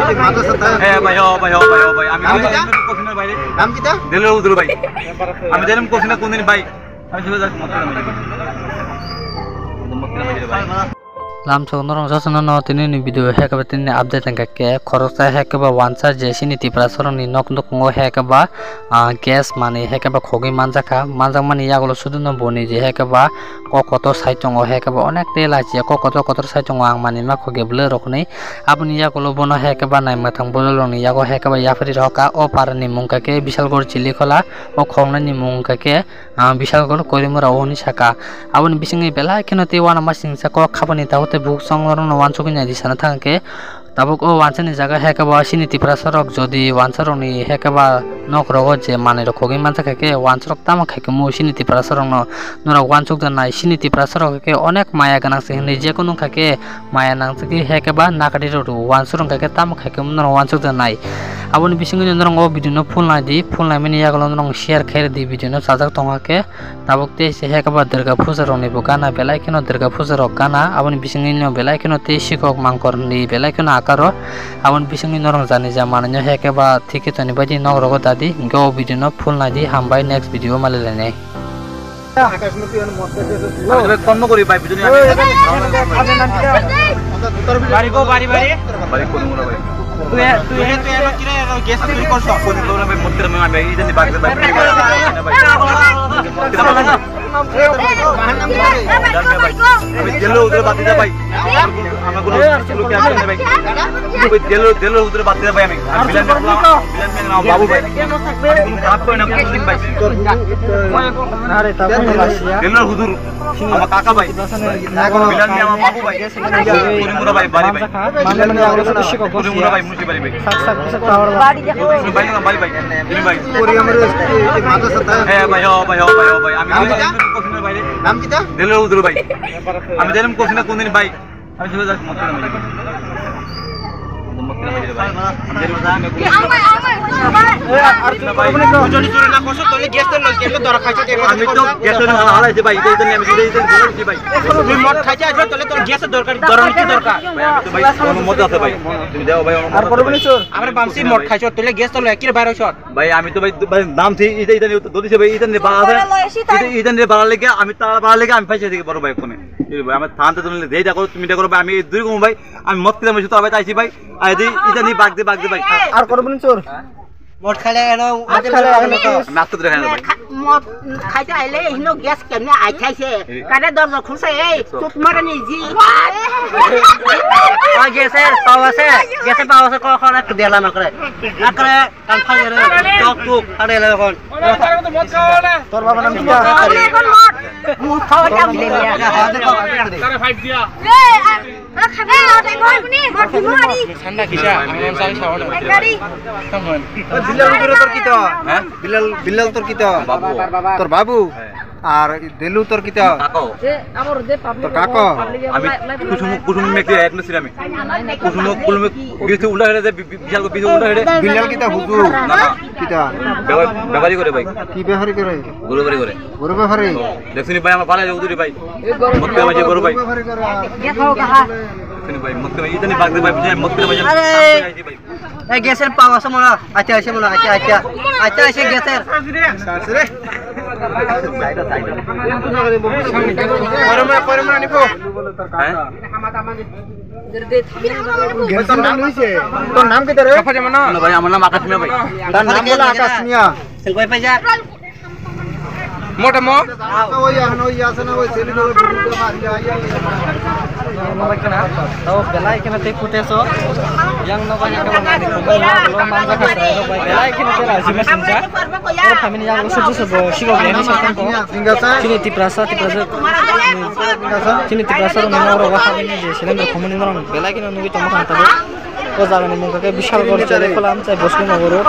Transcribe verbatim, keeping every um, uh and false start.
Eh, bhai, oh, bhai, oh, bhai, oh, bhai. Ami naam kita? Naam kita? Delil Hudur bhai. Ami Delil Hudur bhai. Ami chole jaste Motira Maidu. Motira Maidu bhai. Lamsok norok jotono no tini ni video hekeba tini update hingka khe khoroksa hekeba wansa je chini Tiprasa rokni nok nukhungo hekeba, ah, gas manwi hekeba khogwi manjakha. Manjakmani yagulo suduno boni je hekeba kok kotor sai tongo, hekeba onek tei lachiya kok kotor kotor sai tongo, ang manwi ma khogwi bwlwi rokni. Aboni yagulo bono hekeba nai mwthang borok rokni yago hekeba yapharwi rokha. O parani mung hwnkha khe Bishalgarh Chilikhwla, o khoroknwi ni mung hwnkha khe ah, Bishalgarh Koirimura o hinwi saka. Aboni bisingni belai kheno tei uanamasingcha kok khapani tabuk tei bukhuk chongrokno uansukgwi naidi sana thang khe, tabuk o wansani jaga hekeba chini Tiprasa rok jodi wansa rokni hekeba nok rogo je manwi rok khogwi mansa khe, wansa rok tamo khai khe mu chini Tiprasa rokno norok uansuk da nai. Chini Tiprasa rok khe onek maya gwnang se hinwi, jekunu wngkha khe maya nangchukgwi hekeba nakari rw rw, uansuk wngkha khe tamo khai khe norok uansuk da nai. Aboni bisingtwi norok o video no full naidi, full naimani yagulo norok share khe rwdi video no, chajak tongkha khe. Tabuk tei se hekeba Durga puja rokni bo gana, belai kheno Durga puja rok gana, aboni bisingtwi no belai kheno tei sikhok mangkor ni belai kheno akaro, aboni bisingtwi norok jani ja manwi no hekeba thik khe toni baidi nok rogo dadi, hwnkhe o video no full naidi, hambai next video o malai lainai. Bari ko, bari, bari. Bari ko, bari. Tuye, tuye, tuye, kira, kira, gas tuli korso. Koni problem bai, motira mai, ami, ijani bagde bai. Ami jelo udre bati da bai. Ama kono sulo kya kya bai. Ami jelo, jelo udre bati da bai ami. Bilan me, bilan me na babu bai. Ami kono kaap koi na muslim bai. Jelo hudur. Ama kaka bai. Bilan ni ama babu bai. Puri mura bai, bari bai. Puri mura bai, musi bari bai. Sak sak sak tawar bai. Bari bai, bari bai. Ini bai. Puri amar madrasa ta. Eh, bai, oh, bai, oh, bai, oh, bai. Ami naam kita? Naam kita? Delil Hudur bai. Ami Delil kosina kundin bai. Ami sudah dah motor bai. Motor bai bai. Jodi churi na koso tole gas tole kelo dora khaite te. Ami to gas tole hala hala ite bai, ite ite ami ite ite ite bai. Tui mod khaite ajo tole tor gas dorkar, dorkar ki dorkar. Bai, ami to bai, ono mod ase bai. Tumi deo bai, ono mod ase bai. Amra bamsi mod khaite tole gas tole kire bai roisot. Bai, ami to bai, bai dam thi ite ite ni dodi se bai ite ni ba ase. Ite ite ni ba lege ami ta ba lege ami paise dege boro bai kone. Bai ami than te tumi dei da koro tumi da koro bai ami dui gumo bai. Ami mod kile ami juta bai taisi bai. Ai di, ita ni bag di, bag di bai. Ar kono bini chor. Mod khale eno, mod khale eno. Ami atuk dere khale bai. Mod khaite aile hino gas kemne ai khaise. Kada dor dor khulsa ei, tut mara ni ji. Ah, gas er, power se. Gas er power se ko ko na dela na kare. Akre kan phai re. Tok tuk, hade le kon. Tor baba nam kita. Mod khawa jam le ya. Tara five dia. Anda kisa, ang sari sawo na. Bilal, Bilal tor kita? Hah? Bilal, Bilal tor kita? Babu. Tor babu. Ar Delu tor kita? Kako. Tor kako? Ami kusum, kusum mekti ek na sirami. Kusum, kusum mekti unda hede, bi-, bi-, Bilal ko bisu unda hede. Bilal kita hudu? Na, na. Kita? Bebari, bebari kore bhai. Ki bebari kore? Guru bari kore. Guru bebari? Dekhsuni bhai, amar pala jogduri bhai. Motte bhai, guru bhai. Dekhsuni bhai, motte bhai, itani bagde bhai, bujhe, motte bhai. Are. Ei, gas er power se mona. Acha, acha mona, acha, acha. Acha, acha, gas er. Sare. Sare. Korma, korma ni po. Hah? Tor naam ki tara? Bhai, amar naam Akash Miya bhai. Tar naam bola Akash Miya. Mota mo? Tao belai kheno tei pute so. Yang no bani ko mani ko lo manja ka sai ro bai. Belai kheno tei raji ma sinja. Oro family yang lo sudu sebo sigo gani sa ko. Sini Tiprasa, Tiprasa. Sini Tiprasa ro no ro wa family je selem ro khomoni no ro. Belai kheno nugui tongma khan tabo. O jaga ni mung khe Bishalgarh Chilikhwla amchai bosong nogoro.